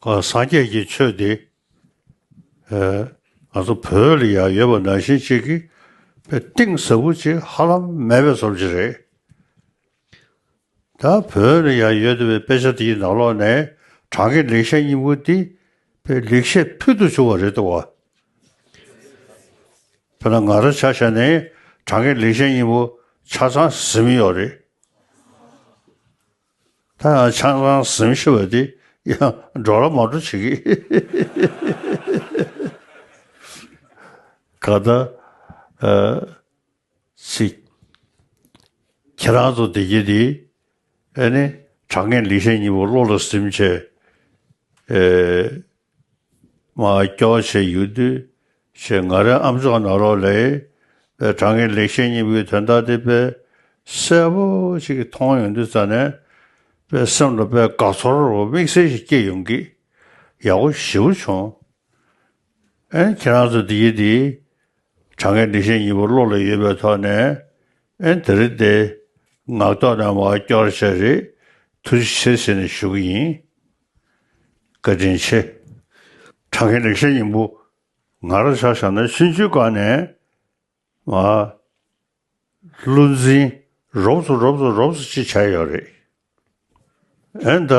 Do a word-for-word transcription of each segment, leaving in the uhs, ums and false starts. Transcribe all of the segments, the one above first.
སངས་རྒྱས་ཀྱི་ཆོས་འདི་ཨ་ང་ཚོ་བོད་ལ་ཡང་ཡོད་པ་ནང་བཞིན་ཅིག་གི་དཔེ་གཏིང་ཟབ་པོ་ཅིག་ཧ་ལམ་མེད་པའི་བཟོ་ཅིག་རེད། ད་བོད་ལ་ཡང་ཡོད་བསྡད་པའི་དཔེ་ཆ་དེའི་ནང་ལོགས་ནས་གྲངས་ཀའི་ལེགས་བཤད་སྙིང་པོ་འདི་དཔེ་ལེགས་བཤད་ཕུལ་དུ་བྱུང་བ་རེད་འདུག་བ། དཔེར་ན་ང་རང་ཆ་བཞག་ནས་གྲངས་ཀའི་ལེགས་བཤད་སྙིང་པོ་ཆ་ཚང་ཟིན་ཡོད་རེད། ད་ཡང་ཆང་ཚང་ཟིན་ཤི་བ་དེ་ཡང་འགྲོ་ལ་མ་འགྲོ་བྱེད་ཀྱི། ག་ད་ཨ་ཅིག་ཁྱེད་རང་ཚོ་བདེ་སྐྱིད་དེ་ཨ་ནི་གྲངས་ངེས་ལེགས་བཤད་སྙིང་པོ་བློ་ལ་ཟིན་བྱས་ཨེ། མར་སྐྱོར་བྱས་ཡོད་དུས་ཞེས་ང་རའི་ཨམ་ཅོག་ནང་ལོགས་ལ་དཔེ་གྲངས་ངེས་ལེགས་བཤད་སྙིང་པོའི་དོན་དག་དེ་དཔེ་གསལ་པོ་ཞིག་མཐོང་ཡོང་དུས་ཙ་ནས་དཔེ་སེམས་ལ་དཔེ་དགའ་ཚོར་དམིགས་བསལ་ཞིག་སྐྱེས་ཡོང་གི། ཡག་པོ་ཞེ་པོ་བྱུང་། ཨེ་ཁྱེད་རང་ཚོ་འདི་ཡི་འདི་གྲངས་ངེས་ལེགས་བཤད་སྙིང་པོ་བློ་ལ་ཡོད་པའི་ཐོག་ནས་ཨེ་དེ་རིང་འདི་ངག་ཐོག་ནས་མར་སྐྱོར་བྱས་རེད། ཐུགས་རྗེ་ཆེ་ཟེར་ནས་ཞུ་གི་ཡིན། བཀའ་དྲིན་ཆེ། གྲངས་ངེས་ལེགས་བཤད་སྙིང་པོ་ང་རང་ཆ་བཞག་ན་ཆུང་ཆུང་སྒང་ནས་མར་བློ་འཛིན་རོབ་ཙམ་རོབ་ཙམ་རོབ་ཙམ་ཅིག་བྱས་ཡོད་རེད། ཨེ་ད་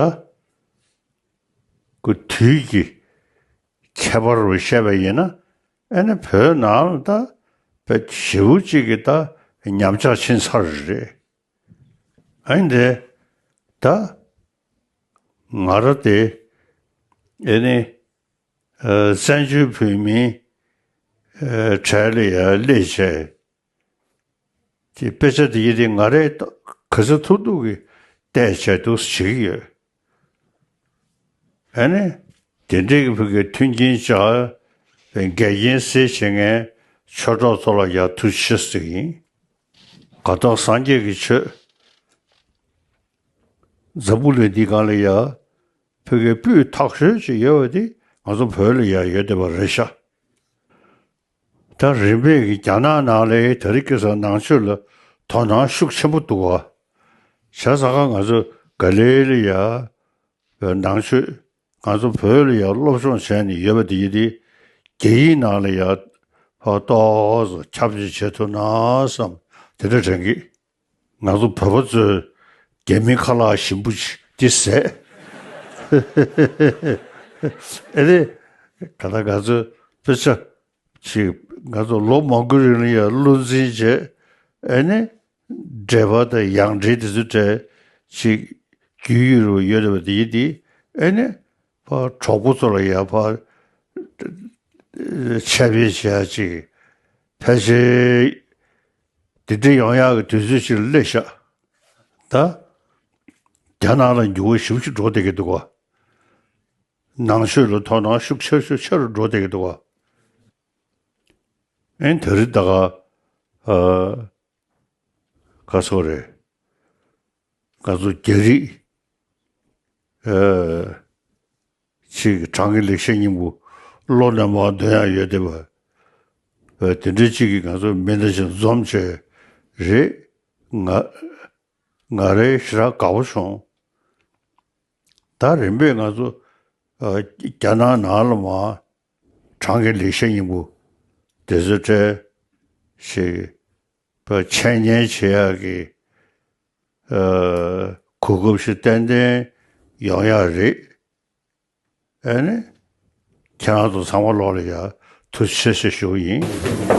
ཁོ་དུས་ཀྱི་ཁྱད་པར་རུ་བཤད་པ་ཡིན་ན་ཨེ་ནི་བོད་ནང་ལ་ད་དཔེ་ཞེ་པོ་ཅིག་གི་ད་ཉམས་ཆག་ཕྱིན་ཚར་རེད། ཨ་ནི་དེ་ད་ང་རང་དེ་ཨེ་ནི་ཨ་བཙན་བྱོལ་བོད་མིའི་ཨ་གྲས་ལ་ཡར་སླེབས་བྱས་ཀྱི་དཔེ་ཆ་དེ་ཡི་དེ་ང་རས་ག་ཚོད་ཐུབ་ཐུབ་ཀྱིས་བལྟས་བྱས་འདུག་བྱེད་ཀྱི་ཡོད། ཨ་ནི་དེ་འདྲའི་གི་བོད་ཀྱི་མཐུན་རྐྱེན་བཅའ་འགལ་རྐྱེན་སེལ་བྱེད་མཁན་ཆོས་གྲོགས་ཚོ་ལ་ཡང་ཐུགས་རྗེ་ཆེ་ཟེར་གྱི་ཡིན། གང་ལྟར་སངས་རྒྱས་ཀྱི་ཆོས་འཛམ་བུ་གླིང་འདི་སྒང་ལ་ཡང་བོད་ཀྱི་སྤུས་མཐོ་ཤོས་ཅིག་ཡོད་པ་དེ་ང་ཚོ་བོད་ལ་ཡང་ཡོད་བསྡད་པ་རེད་ཤག་ད་རིམ་པས་ཀྱི་རྒྱ་ནག་ནང་ལ་དེ་རིང་ཁ་སང་ནང་ཆོས་ལ་དོ་སྣང་ཤུགས་ཆེན་པོ་འདུག་བ། བྱས་ཙང་ང་ཚོ་ག་ལེ་ལ་ཡ་ནང་ཆོས་ང་ཚོ་བོད་ལ་ཡ་སློབ་སྦྱོང་བྱས་ནས་ཡོད་པ་དེ་ཡིན་དེ་རྒྱ་ཡིག་ནང་ལ་ཡ་ཕར་ཏོག་ཙམ་ཁྱབ་བསྒྲགས་བྱེད་ཐུབ་ན་བསམ་དེ་འདྲ་དྲན་གི། ང་ཚོ་བོད་པ་ཚོས་རྒྱ་མིའི་ཁ་ལག་ཞིམ་པོ་ཅིག་འདི་ཟས། ཨེ་རེད། ག་ད་ང་ཚོས་དཔེ་ཆ་ཅིག་ང་ཚོ་ལོ་མང་པོའི་རིང་ལ་ཡང་བློ་འཛིན་བྱས་ཨེ་ནི་འགྲེལ་པ་དང་ཡང་འགྲེལ་དེ་ཚོ་བྲིས་ཅིག་རྒྱུས་ཡོད་རུ་ཡོད་རེད་པ་དེ་ཡིན་དེ་ཨེ་ནི་ཕར་གྲོགས་པོ་ཚོ་ལ་ཡང་ཕར་འཆད་སྤེལ་བྱེད་ཡ་ཅིག་ཕལ་ཆེར་དེ་འདྲ་ཡོང་ཡག་གི་དུས་ཚོད་ཅིག་ལ་སླེབས་ཤག་ད་རྒྱ་ནག་ལ་འགྱུར་བ་ཞེ་པོ་ཅིག་འགྲོ་བསྡད་ཀྱི་འདུག་ག་ནང་ཆོས་ལ་དོ་སྣང་ཤུགས་ཆེ་ཤུགས་ཆེ་རུ་འགྲོ་བསྡད་ཀྱི་འདུག་ག་ཨེ་དེ་རིང་ད་ག་ཨ་ག་སོགས་རེད། ང་ཚོ་རྒྱ་རིགས་ཨ་ཅིག་གྲངས་ཀྱི་ལེགས་བཤད་སྙིང་པོ་བློ་ནས་མར་འདོན་ཡག་ཡོད་བསྡད་པ། ཨ་དེ་འདྲ་ཅིག་གིས་ང་ཚོ་མི་འདྲ་ཅིག་འཛོམས་བྱས་རེད། ང་ང་རང་ཞེ་དྲག་དགའ་པོ་བྱུང་། ད་རིམ་པས་ང་ཚོ་ཨ་རྒྱ་ནག་ནང་ལ་མར་གྲངས་ཀྱི་ལེགས་བཤད་སྙིང་པོ་དེ་ཚོ་བྲིས་ཞིག་པ་འཆད་ཉན་བྱེད་ཡག་གི་ཨ་གོ་སྐབས་ཤིག་ཏན་ཏན་ཡོང་ཡག་རེད། ཨ་ནི་ཁྱེད་རང་ཚོ་ཚང་མ་ལོག་ལ་ཡ་ཐུགས་རྗེ་ཆེ་ཞུ་གི་ཡིན།